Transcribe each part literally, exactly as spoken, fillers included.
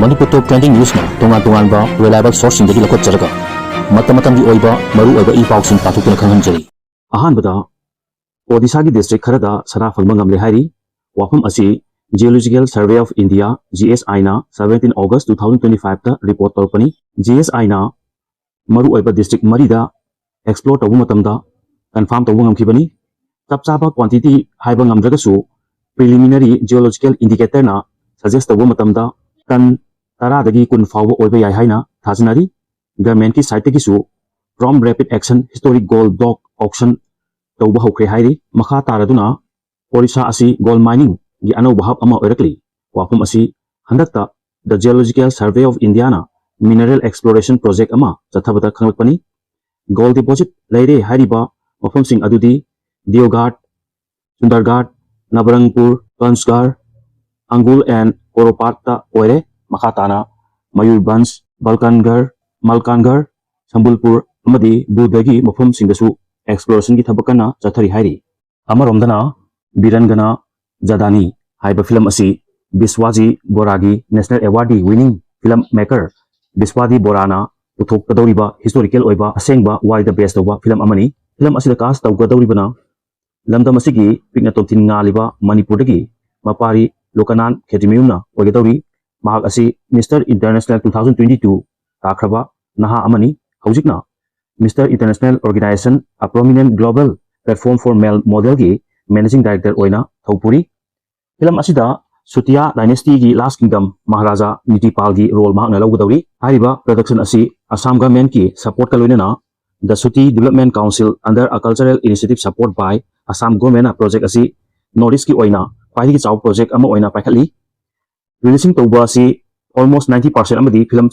ꯃꯅꯤꯄꯨꯔ ꯇꯣꯞ trending ꯅ꯭ꯌꯨꯁꯅ ꯇꯣꯉꯥꯟ ꯇꯣꯉꯥꯟꯕ reliable ꯁꯣꯔꯁꯁꯤꯡꯗꯒꯤ ꯂꯧꯈꯠꯆꯔꯒ ꯃꯇꯝ ꯃꯇꯝꯒꯤ ꯑꯣꯏꯕ ꯃꯔꯨ ꯑꯣꯏꯕ ꯏ ꯄꯥꯎꯁꯤꯡ ꯄꯥꯊꯣꯛꯇꯨꯅ ꯈꯪꯍꯟꯖꯔꯤ꯫ ꯑꯍꯥꯟꯕꯗ, ꯑꯣꯗꯤꯁꯥꯒꯤ ꯗꯤꯁꯇ꯭ꯔꯤꯛ ꯈꯔꯗ ꯁꯅꯥ ꯐꯪꯕ ꯉꯝꯂꯦ ꯍꯥꯏꯔꯤ꯫ ꯋꯥꯐꯝ ꯑꯁꯤ Geological Survey of India, G S I, ꯅ seventeen August two thousand twenty five ꯇ ꯔꯤꯄꯣꯔꯠ ꯇꯧꯔꯛꯄꯅꯤ꯫ G S I ꯅ ꯃꯔꯨꯑꯣꯏꯕ ꯗꯤꯁꯇ꯭ꯔꯤꯛ ꯃꯔꯤꯗ ꯑꯦꯛꯁꯄ꯭ꯂꯣꯔ ꯇꯧꯕ ꯃꯇꯝꯗ ꯀꯟꯐꯥꯔꯝ ꯇꯧꯕ ꯉꯝꯈꯤꯕꯅꯤ꯫ ꯆꯞ ꯆꯥꯕ ꯀ꯭ꯋꯥꯟꯇꯤꯇꯤ ꯍꯥꯏꯕ ꯉꯝꯗ꯭ꯔꯒꯁꯨ, ꯄ꯭ꯔꯤꯂꯤꯃꯤꯅꯔꯤ ꯖꯤꯑꯣꯂꯣꯖꯤꯀꯦꯜ ꯏꯟꯗꯤꯀꯦꯇꯔꯅ ꯁꯖꯦꯁ ꯇꯧꯕ ꯃꯇꯝꯗ ꯇꯟ ꯇꯔꯥꯗꯒꯤ ꯀꯨꯟ ꯐꯥꯎꯕ ꯑꯣꯏꯕ ꯌꯥꯏ ꯍꯥꯏꯅ ꯊꯥꯖꯅꯔꯤ꯫ ꯒꯚꯔꯟꯃꯦꯟꯠꯀꯤ ꯁꯥꯏꯠꯇꯒꯤꯁꯨ Prompt Rapid Action Historic Gold Block Auction ꯇꯧꯕ ꯍꯧꯈ꯭ꯔꯦ ꯍꯥꯏꯔꯤ꯫ ꯃꯈꯥ ꯇꯥꯔꯗꯨꯅ ꯑꯣꯔꯤꯁꯥ ꯑꯁꯤ ꯒꯣꯜ ꯃꯥꯏꯅꯤꯡꯒꯤ ꯑꯅꯧꯕ ꯍꯕ ꯑꯃ ꯑꯣꯏꯔꯛꯂꯤ꯫ ꯋꯥꯐꯝ ꯑꯁꯤ ꯍꯟꯗꯛꯇ The Geological Survey of Indiaꯅ ꯃꯤꯅꯔꯦꯜ ꯑꯦꯛꯁꯄ꯭ꯂꯣꯔꯦꯁꯟ ꯄ꯭ꯔꯣꯖꯦꯛ ꯑꯃ ꯆꯠꯊꯕꯗ ꯈꯪꯂꯛꯄꯅꯤ꯫ ꯒꯣꯜ ꯗꯤꯄꯣꯖꯤꯠ ꯂꯩꯔꯦ ꯍꯥꯏꯔꯤꯕ ꯃꯐꯝꯁꯤꯡ ꯑꯗꯨꯗꯤ ꯗꯤꯌꯣꯒꯥꯠ, ꯁꯨꯟꯗꯔꯒꯥꯠ, ꯅꯕꯔꯪꯄꯨꯔ, ꯄꯟꯆꯒꯔ, ꯑꯪꯒꯨꯜ ꯑꯦꯟ ꯀꯣꯔꯣꯄꯥꯠꯇ ꯑꯣꯏꯔꯦ꯫ ꯃꯈꯥ ꯇꯥꯅ ꯃꯌꯨꯔꯕꯟꯁ, ꯕꯜꯀꯥꯟꯒꯔ, ꯃꯜꯀꯥꯟꯒꯔ, ꯁꯝꯕꯨꯜꯄꯨꯔ ꯑꯃꯗꯤ ꯕꯨꯗꯒꯤ ꯃꯐꯝꯁꯤꯡꯗꯁꯨ ꯑꯦꯛꯁꯄ꯭ꯂꯣꯔꯦꯁꯟꯒꯤ ꯊꯕꯛ ꯀꯟꯅ ꯆꯠꯊꯔꯤ ꯍꯥꯏꯔꯤ꯫ ꯑꯃꯔꯣꯝꯗꯅ ꯕꯤꯔꯟꯒꯅ ꯖꯗꯥꯅꯤ ꯍꯥꯏꯕ ꯐꯤꯂꯝ ꯑꯁꯤ ꯕꯤꯁ꯭ꯋꯥꯖꯤ ꯕꯣꯔꯥꯒꯤ national awardee winning film maker Biswajit ꯕꯣꯔꯥꯅ ꯄꯨꯊꯣꯛꯀꯗꯧꯔꯤꯕ ꯍꯤꯁꯇꯣꯔꯤꯀꯦꯜ ꯑꯣꯏꯕ ꯑꯁꯦꯡꯕ ꯋꯥꯔꯤꯗ ꯕꯦꯁ ꯇꯧꯕ ꯐꯤꯂꯝ ꯑꯃꯅꯤ꯫ ꯐꯤꯂꯝ ꯑꯁꯤꯗ ꯀꯥꯁ ꯇꯧꯒꯗꯧꯔꯤꯕꯅ ꯂꯝꯗꯝ ꯑꯁꯤꯒꯤ ꯄꯤꯛꯅ ꯇꯣꯝꯊꯤꯟ ꯉꯥꯜꯂꯤꯕ ꯃꯅꯤꯄꯨꯔꯗꯒꯤ ꯃꯄꯥꯔꯤ ꯂꯣꯀꯅꯥꯟ ꯈꯦꯇ꯭ꯔꯤꯃꯌꯨꯝꯅ ꯑꯣꯏꯒꯗꯧꯔꯤ꯫ ꯃꯍꯥꯛ ꯑꯁꯤ Mister International two thousand twenty two ꯇꯥꯈ꯭ꯔꯕ ꯅꯍꯥ ꯑꯃꯅꯤ꯫ ꯍꯧꯖꯤꯛꯅ Mister International Organization, a prominent global platform for male modelꯒꯤ ꯃꯦꯅꯦꯖꯤꯡ ꯗꯥꯏꯔꯦꯛꯇꯔ ꯑꯣꯏꯅ ꯊꯧꯄꯨꯔꯤ꯫ ꯐꯤꯂꯝ ꯑꯁꯤꯗ ꯁꯨꯇꯤꯌꯥ ꯗꯥꯏꯅꯦꯁꯇꯤꯒꯤ ꯂꯥꯁ ꯀꯤꯡꯗꯝ ꯃꯍꯥꯔꯥꯖꯥ ꯅꯤꯇꯤꯄꯥꯜꯒꯤ ꯔꯣꯜ ꯃꯍꯥꯛꯅ ꯂꯧꯒꯗꯧꯔꯤ꯫ ꯍꯥꯏꯔꯤꯕ ꯄ꯭ꯔꯗꯛꯁꯟ ꯑꯁꯤ ꯑꯁꯥꯝ ꯒꯚꯔꯟꯃꯦꯟꯠꯀꯤ ꯁꯄꯣꯔꯠꯀ ꯂꯣꯏꯅꯅ The Shuti Development Council under a cultural initiative support by Assam Governmentꯅ ꯄ꯭ꯔꯣꯖꯦꯛ ꯑꯁꯤ ꯅꯣꯔꯠ ꯏꯁ꯭ꯠꯀꯤ ꯑꯣꯏꯅ ꯈ꯭ꯋꯥꯏꯗꯒꯤ ꯆꯥꯎꯕ ꯄ꯭ꯔꯣꯖꯦꯛ ꯑꯃ ꯑꯣꯏꯅ ꯄꯥꯏꯈꯠꯂꯤ꯫ ꯔꯤꯂꯤꯁꯤꯡ ꯇꯧꯕ ꯑꯁꯤ almost ninety percent ꯑꯃꯗꯤ ꯐꯤꯂꯝ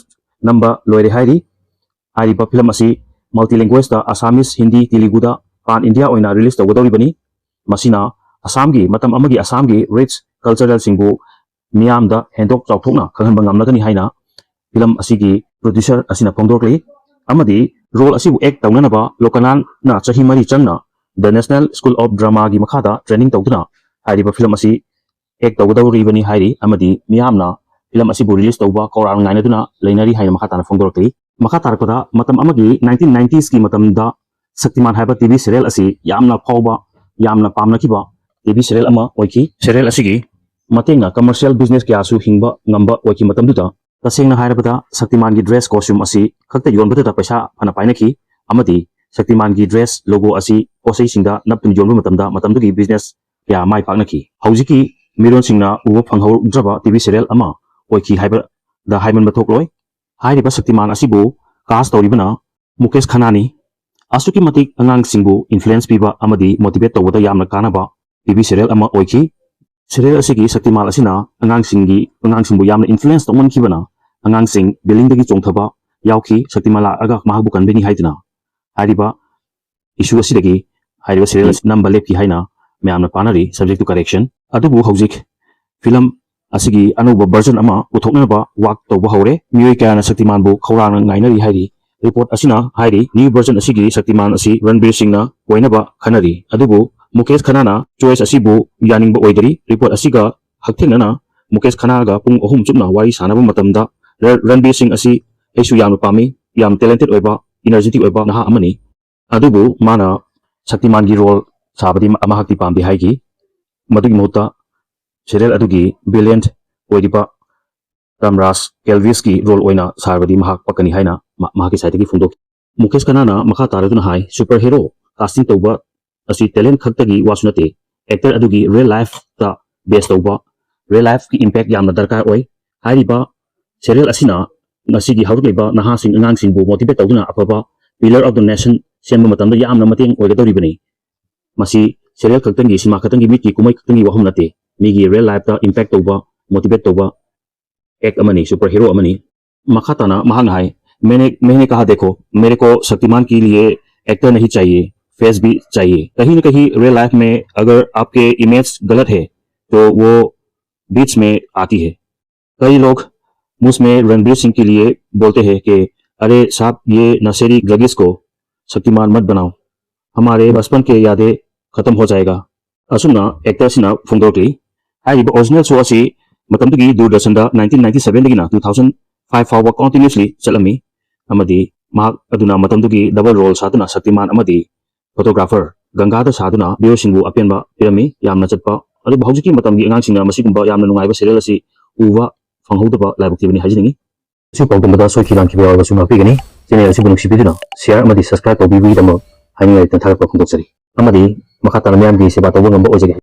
ꯅꯝꯕ ꯂꯣꯏꯔꯦ ꯍꯥꯏꯔꯤ꯫ ꯍꯥꯏꯔꯤꯕ ꯐꯤꯂꯝ ꯑꯁꯤ ꯃꯜꯇꯤ ꯂꯦꯡꯒ꯭ꯋꯦꯖꯇ ꯑꯁꯥꯃꯤꯁ, ꯍꯤꯟꯗꯤ, ꯇꯦꯂꯨꯒꯨꯗ ꯄꯥꯟ ꯏꯟꯗꯤꯌꯥ ꯑꯣꯏꯅ ꯔꯤꯂꯤꯁ ꯇꯧꯒꯗꯧꯔꯤꯕꯅꯤ꯫ ꯃꯁꯤꯅ ꯑꯁꯥꯝꯒꯤ, ꯃꯇꯝ ꯑꯃꯒꯤ ꯑꯁꯥꯝꯒꯤ ꯔꯤꯆ ꯀꯜꯆꯔꯦꯜꯁꯤꯡꯕꯨ ꯃꯤꯌꯥꯝꯗ ꯍꯦꯟꯗꯣꯛ ꯆꯥꯎꯊꯣꯛꯅ ꯈꯪꯍꯟꯕ ꯉꯝꯂꯒꯅꯤ ꯍꯥꯏꯅ ꯐꯤꯂꯝ ꯑꯁꯤꯒꯤ ꯄ꯭ꯔꯣꯗ꯭ꯌꯨꯁꯔ ꯑꯁꯤꯅ ꯐꯣꯡꯗꯣꯔꯛꯂꯤ꯫ ꯑꯃꯗꯤ ꯔꯣꯜ ꯑꯁꯤꯕꯨ ꯑꯦꯛ ꯇꯧꯅꯅꯕ ꯂꯣꯀꯅꯥꯟꯅ ꯆꯍꯤ ꯃꯔꯤ ꯆꯪꯅ The National School of Dramaꯒꯤ ꯃꯈꯥꯗ ꯇ꯭ꯔꯦꯅꯤꯡ ꯇꯧꯗꯨꯅ ꯍꯥꯏꯔꯤꯕ ꯐꯤꯂꯝ ꯑꯁꯤ ꯑꯦꯛ ꯇꯧꯒꯗꯧꯔꯤꯕꯅꯤ ꯍꯥꯏꯔꯤ꯫ ꯑꯃꯗꯤ ꯃꯤꯌꯥꯝꯅ ꯐꯤꯂꯝ ꯑꯁꯤꯕꯨ ꯔꯤꯂꯤꯁ ꯇꯧꯕ ꯈꯧꯔꯥꯡꯅ ꯉꯥꯏꯅꯗꯨꯅ ꯂꯩꯅꯔꯤ ꯍꯥꯏꯅ ꯃꯈꯥ ꯇꯥꯅ ꯐꯣꯡꯗꯣꯔꯛꯂꯤ꯫ ꯃꯈꯥ ꯇꯥꯔꯛꯄꯗ ꯃꯇꯝ ꯑꯃꯒꯤ ꯅꯥꯏꯟꯇꯤꯟ ꯅꯥꯏꯟꯇꯤꯁꯀꯤ ꯃꯇꯝꯗ ꯁꯛꯇꯤꯃꯥꯟ ꯍꯥꯏꯕ ꯇꯤꯚꯤ ꯁꯤꯔꯤꯌꯦꯜ ꯑꯁꯤ ꯌꯥꯝꯅ ꯐꯥꯎꯕ, ꯌꯥꯝꯅ ꯄꯥꯝꯅꯈꯤꯕ ꯇꯤꯚꯤ ꯁꯤꯔꯤꯌꯦꯜ ꯑꯃ ꯑꯣꯏꯈꯤ꯫ ꯁꯤꯔꯤꯌꯦꯜ ꯑꯁꯤꯒꯤ ꯃꯇꯦꯡꯅ ꯀꯃꯔꯁꯤꯌꯦꯜ ꯕꯤꯖꯤꯅꯦꯁ ꯀꯌꯥꯁꯨ ꯍꯤꯡꯕ ꯉꯝꯕ ꯑꯣꯏꯈꯤ꯫ ꯃꯇꯝꯗꯨꯗ ꯇꯁꯦꯡꯅ ꯍꯥꯏꯔꯕꯗ ꯁꯛꯇꯤꯃꯥꯟꯒꯤ ꯗ꯭ꯔꯦꯁ ꯀꯣꯁꯇ꯭ꯌꯨꯝ ꯑꯁꯤ ꯈꯛꯇ ꯌꯣꯟꯕꯗꯨꯗ ꯄꯩꯁꯥ ꯐꯅ ꯄꯥꯏꯅꯈꯤ ꯑꯃꯗꯤ ꯁꯛꯇꯤꯃꯥꯟꯒꯤ ꯗ꯭ꯔꯦꯁ ꯂꯣꯒꯣ ꯑꯁꯤ ꯄꯣꯠꯆꯩꯁꯤꯡꯗ ꯅꯞꯇꯨꯅ ꯌꯣꯟꯕ ꯃꯇꯝꯗ ꯃꯇꯝꯗꯨꯒꯤ ꯕꯤꯖꯤꯅꯦꯁ ꯀꯌꯥ ꯃꯥꯏ ꯄꯥꯛꯅꯈꯤ꯫ ꯍꯧꯖꯤꯛꯀꯤ ꯃꯤꯔꯣꯟꯁꯤꯡꯅ ꯎꯕ ꯐꯪꯍꯧꯗ꯭ꯔꯕ ꯇꯤꯚꯤ ꯁꯤꯔꯤꯌꯦꯜ ꯑꯃ ꯑꯣꯏꯈꯤ ꯍꯥꯏꯕꯗ ꯍꯥꯏꯃꯟꯕ ꯊꯣꯛꯂꯣꯏ꯫ ꯍꯥꯏꯔꯤꯕ ꯁꯛꯇꯤꯃꯥꯟ ꯑꯁꯤꯕꯨ ꯀꯥꯁ ꯇꯧꯔꯤꯕꯅ ꯃꯨꯀꯦꯁ ꯈꯅꯥꯅꯤ꯫ ꯑꯁꯨꯛꯀꯤ ꯃꯇꯤꯛ ꯑꯉꯥꯡꯁꯤꯡꯕꯨ ꯏꯟꯐ꯭ꯂꯨꯌꯦꯟꯁ ꯄꯤꯕ ꯑꯃꯗꯤ ꯃꯣꯇꯤꯚꯦꯠ ꯇꯧꯕꯗ ꯌꯥꯝꯅ ꯀꯥꯟꯅꯕ ꯇꯤꯚꯤ ꯁꯤꯔꯤꯌꯦꯜ ꯑꯃ ꯑꯣꯏꯈꯤ꯫ ꯁꯤꯔꯤꯌꯦꯜ ꯑꯁꯤꯒꯤ ꯁꯛꯇꯤꯃꯥꯟ ꯑꯁꯤꯅ ꯑꯉꯥꯡꯁꯤꯡꯒꯤ, ꯑꯉꯥꯡꯁꯤꯡꯕꯨ ꯌꯥꯝꯅ ꯏꯟꯐ꯭ꯂꯨꯌꯦꯟꯁ ꯇꯧꯃꯟꯈꯤꯕꯅ ꯑꯉꯥꯡꯁꯤꯡ ꯕꯤꯜꯗꯤꯡꯗꯒꯤ ꯆꯣꯡꯊꯕ ꯌꯥꯎꯈꯤ꯫ ꯁꯛꯇꯤꯃꯥꯟ ꯂꯥꯛꯑꯒ ꯃꯍꯥꯛꯄꯨ ꯀꯟꯕꯤꯅꯤ ꯍꯥꯏꯗꯨꯅ ꯍꯥꯏꯔꯤꯕ ꯏꯁꯨ ꯑꯁꯤꯗꯒꯤ ꯍꯥꯏꯔꯤꯕ ꯁꯤꯔꯤꯌꯦꯜ ꯑꯁꯤ ꯅꯝꯕ ꯂꯦꯞꯈꯤ ꯍꯥꯏꯅ ꯃꯌꯥꯝꯅ ꯄꯥꯅꯔꯤ, subject to correction꯫ ꯑꯗꯨꯕꯨ ꯍꯧꯖꯤꯛ ꯐꯤꯂꯝ ꯑꯁꯤꯒꯤ ꯑꯅꯧꯕ ꯚꯔꯖꯟ ꯑꯃ ꯄꯨꯊꯣꯛꯅꯕ ꯋꯥꯛ ꯇꯧꯕ ꯍꯧꯔꯦ꯫ ꯃꯤꯑꯣꯏ ꯀꯌꯥꯅ ꯁꯛꯇꯤꯃꯥꯟꯕꯨ ꯈꯧꯔꯥꯡꯅ ꯉꯥꯏꯅꯔꯤ ꯍꯥꯏꯔꯤ꯫ ꯔꯤꯄꯣꯔꯠ ꯑꯁꯤꯅ ꯍꯥꯏꯔꯤ, ꯅ꯭ꯌꯨ ꯚꯔꯖꯟ ꯑꯁꯤꯒꯤ ꯁꯛꯇꯤꯃꯥꯟ ꯑꯁꯤ ꯔꯟꯕꯤꯔ ꯁꯤꯡꯅ ꯑꯣꯏꯅꯕ ꯈꯟꯅꯔꯤ꯫ ꯑꯗꯨꯕꯨ ꯃꯨꯀꯦꯁ ꯈꯅꯥꯅ ꯆꯣꯏꯁ ꯑꯁꯤꯕꯨ ꯌꯥꯅꯤꯡꯕ ꯑꯣꯏꯗꯔꯤ꯫ ꯔꯤꯄꯣꯔꯠ ꯑꯁꯤꯒ ꯍꯛꯊꯦꯡꯅꯅ ꯃꯨꯀꯦꯁ ꯈꯅꯥꯒ ꯄꯨꯡ ꯑꯍꯨꯝ ꯆꯨꯞꯅ ꯋꯥꯔꯤ ꯁꯥꯟꯅꯕ ꯃꯇꯝꯗ ꯔ-, ꯔꯟꯕꯤꯔ ꯁꯤꯡ ꯑꯁꯤ ꯑꯩꯁꯨ ꯌꯥꯝꯅ ꯄꯥꯝꯃꯤ, ꯌꯥꯝ ꯇꯦꯂꯦꯟꯇꯦꯠ ꯑꯣꯏꯕ, ꯏꯅꯔꯖꯦꯇꯤꯛ ꯑꯣꯏꯕ ꯅꯍꯥ ꯑꯃꯅꯤ꯫ ꯑꯗꯨꯕꯨ ꯃꯥꯅ ꯁꯛꯇꯤꯃꯥꯟꯒꯤ ꯔꯣꯜ ꯁꯥꯕꯗꯤ ꯃ-, ꯃꯍꯥꯛꯇꯤ ꯄꯥꯝꯗꯦ ꯍꯥꯏꯈꯤ꯫ ꯃꯗꯨꯒꯤ ꯃꯍꯨꯠꯇ ꯁꯤꯔꯤꯌꯦꯜ ꯑꯗꯨꯒꯤ ꯚꯤꯂꯦꯟ ꯑꯣꯏꯔꯤꯕ ꯔꯥꯝꯔꯥꯖ ꯀꯦꯜꯚꯤꯁꯀꯤ ꯔꯣꯜ ꯑꯣꯏꯅ ꯁꯥꯔꯕꯗꯤ ꯃꯍꯥꯛ ꯄꯛꯀꯅꯤ ꯍꯥꯏꯅ ꯃ-, ꯃꯍꯥꯛꯀꯤ ꯁꯥꯏꯠꯇꯒꯤ ꯐꯣꯡꯗꯣꯛꯈꯤ꯫ ꯃꯨꯀꯦꯁ ꯈꯅꯥꯅ ꯃꯈꯥ ꯇꯥꯔꯗꯨꯅ ꯍꯥꯏ, ꯁꯨꯄꯔ ꯍꯦꯔꯣ ꯀꯥꯁꯇꯤꯡ ꯇꯧꯕ ꯑꯁꯤ ꯇꯦꯂꯦꯟ ꯈꯛꯇꯒꯤ ꯋꯥꯁꯨ ꯅꯠꯇꯦ, ꯑꯦꯛꯇꯔ ꯑꯗꯨꯒꯤ ꯔꯤꯌꯦꯜ ꯂꯥꯏꯐꯇ ꯕꯦꯁ ꯇꯧꯕ, ꯔꯤꯌꯦꯜ ꯂꯥꯏꯐꯀꯤ ꯏꯝꯄꯦꯛ ꯌꯥꯝꯅ ꯗꯔꯀꯥꯔ ꯑꯣꯏ꯫ ꯍꯥꯏꯔꯤꯕ ꯁꯤꯔꯤꯌꯦꯜ ꯑꯁꯤꯅ ꯉꯁꯤꯒꯤ ꯍꯧꯔꯛꯂꯤꯕ ꯅꯍꯥꯁꯤꯡ, ꯑꯉꯥꯡꯁꯤꯡꯕꯨ ꯃꯣꯇꯤꯚꯦꯠ ꯇꯧꯗꯨꯅ ꯑꯐꯕ pillar of the nation ꯁꯦꯝꯕ ꯃꯇꯝꯗ ꯌꯥꯝꯅ ꯃꯇꯦꯡ ꯑꯣꯏꯒꯗꯧꯔꯤꯕꯅꯤ꯫ ꯃꯁꯤ ꯁꯤꯔꯤꯌꯦꯜ ꯈꯛꯇꯪꯒꯤ, ꯁꯤꯅꯦꯃꯥ ꯈꯛꯇꯪꯒꯤ, ꯃꯤꯠꯀꯤ ꯀꯨꯝꯍꯩ ꯈꯛꯇꯪꯒꯤ ꯋꯥꯐꯝ ꯅꯠꯇꯦ, ꯃꯤꯒꯤ ꯔꯤꯌꯦꯜ ꯂꯥꯏꯐꯇ ꯏꯝꯄꯦꯛ ꯇꯧꯕ, ꯃꯣꯇꯤꯚꯦꯠ ꯇꯧꯕ ꯑꯦꯛ ꯑꯃꯅꯤ, ꯁꯨꯄꯔ ꯍꯦꯔꯣ ꯑꯃꯅꯤ꯫ ꯃꯈꯥ ꯇꯥꯅ ꯃꯍꯥꯛꯅ ꯍꯥꯏ, मैंने मैंने कहा, देखो, मेरे को शक्तिमान के लिए एक्टर नहीं चाहिए, फेस भी चाहिए। कहीं ना कहीं रियल लाइफ में अगर आपके इमेज गलत है तो वो बीच में आती है। कई लोग मुझ में रणबीर सिंह के लिए बोलते हैं कि अरे साहब, ये नशेड़ी ड्रगिस्ट को शक्तिमान मत बनाओ, हमारे बचपन के यादें खत्म हो जाएगा। ꯑꯁꯨꯝꯅ ꯑꯦꯛꯇꯔꯁꯤꯅ ꯐꯣꯡꯗꯣꯔꯛꯂꯤ꯫ ꯍꯥꯏꯔꯤꯕ ꯑꯣꯔꯤꯖꯤꯅꯦꯜ ꯁꯣ ꯑꯁꯤ ꯃꯇꯝꯗꯨꯒꯤ ꯗꯨꯔꯗꯔꯁꯟꯗ nineteen ninety seven ꯗꯒꯤꯅ two thousand five ꯐꯥꯎꯕ continuously ꯆꯠꯂꯝꯃꯤ꯫ ꯑꯃꯗꯤ ꯃꯍꯥꯛ ꯑꯗꯨꯅ ꯃꯇꯝꯗꯨꯒꯤ double role ꯁꯥꯗꯨꯅ ꯁꯛꯇꯤꯃꯥꯟ ꯑꯃꯗꯤ photographer ꯒꯪꯒꯥꯗ ꯁꯥꯗꯨꯅ viewerꯁꯤꯡꯕꯨ ꯑꯄꯦꯟꯕ ꯄꯤꯔꯝꯃꯤ꯫ ꯌꯥꯝꯅ ꯆꯠꯄ, ꯑꯗꯨꯕꯨ ꯍꯧꯖꯤꯛꯀꯤ ꯃꯇꯝꯒꯤ ꯑꯉꯥꯡꯁꯤꯡꯅ ꯃꯁꯤꯒꯨꯝꯕ ꯌꯥꯝꯅ ꯅꯨꯡꯉꯥꯏꯕ serial ꯑꯁꯤ ꯎꯕ ꯐꯪꯍꯧꯗꯕ ꯂꯥꯏꯕꯛ ꯊꯤꯕꯅꯤ ꯍꯥꯏꯖꯅꯤꯡꯏ꯫ ꯑꯁꯤ ꯄꯥꯎꯗꯝꯕꯗ ꯁꯣꯏꯈꯤ ꯂꯥꯟꯈꯤꯕ ꯌꯥꯎꯔꯕꯁꯨ ꯉꯥꯛꯄꯤꯒꯅꯤ꯫ Channel ꯑꯁꯤꯕꯨ ꯅꯨꯡꯁꯤꯕꯤꯗꯨꯅ share ꯑꯃꯗꯤ subscribe ꯇꯧꯕꯤꯕꯒꯤꯗꯃꯛ ꯍꯥꯏꯅꯤꯡꯉꯥꯏ ꯂꯩꯇꯅ ꯊꯥꯒꯠꯄ ꯐꯣꯡꯗꯣꯛꯆꯔꯤ꯫ ꯑꯃꯗꯤ ꯃꯈꯥ ꯇꯥꯅ ꯃꯤꯌꯥꯝꯒꯤ ꯁꯦꯕꯥ ꯇꯧꯕ ꯉꯝꯕ ꯑꯣꯏꯖꯒꯦ꯫